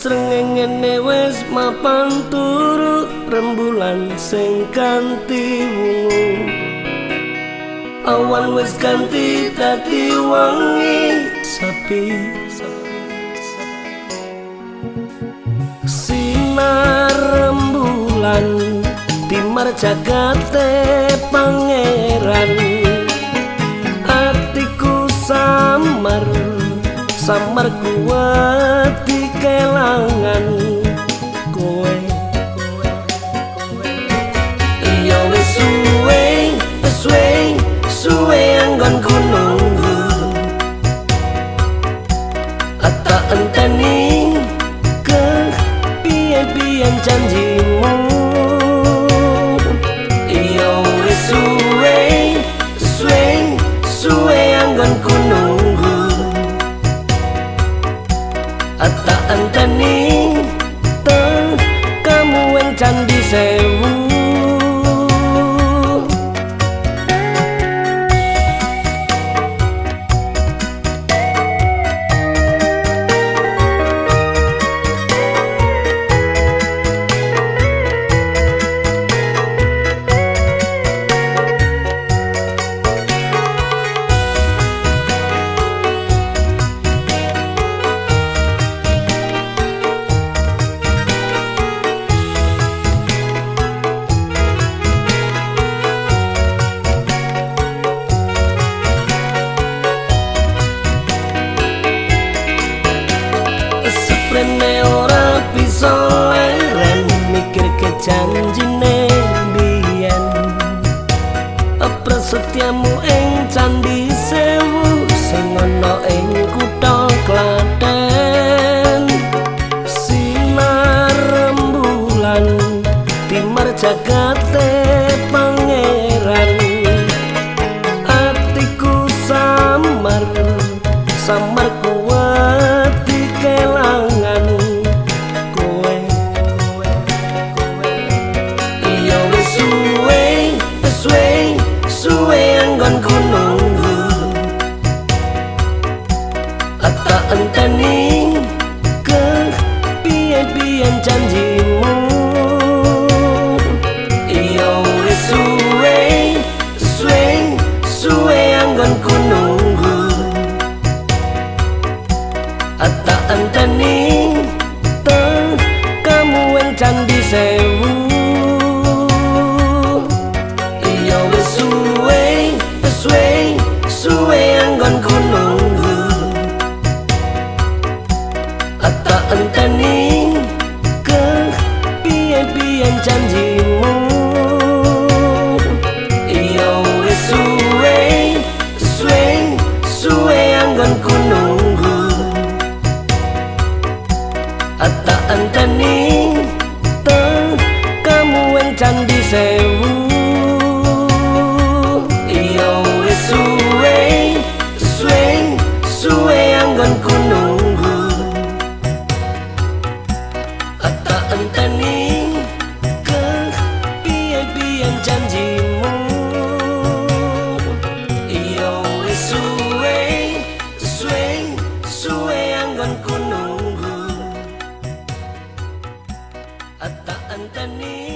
Srengenge wis mapan turu, rembulan sing kanthi wungu. Awan wis ganti dadi wangi sepi. Sinar rembulan timar jagate pangeran. Atiku samar samar kuwat dikelangan kowe. Iya wis suwe, suwe, suwe anggonku nunggu. Tak enteni ke piye-piye janjimu. Iya wis suwe, suwe, suwe anggonku nunggu. Tak enteni kamu ing candi sewu. Seprene ora bisa leren mikir ke janjine biyen. Prasetyamu ing candi sewu sing ana ing kutha Klaten. Sinar rembulan timar jagate pangeran. Atiku samar samar kuwat dikelangan kowe. Iya wis suwe, suwe, suwe anggonku nunggu. Tak enteni ke piye-piye janjimu. Iya wis suwe, suwe, suwe anggonku nunggu. Tak enteni kamu ing candi sewu. Iya wis suwe, suwe, suwe anggonku nunggu. Tak enteni ke piye-piye janjimu. Iya wis suwe, suwe, suwe anggonku nunggu. Tak enteni kamu ing candi sewu. Iya wis suwe, suwe, suwe anggonku nunggu. Tak enteni ke piye-piye janjimu. Iya wis suwe, suwe, suwe anggonku nunggu. Tak enteni.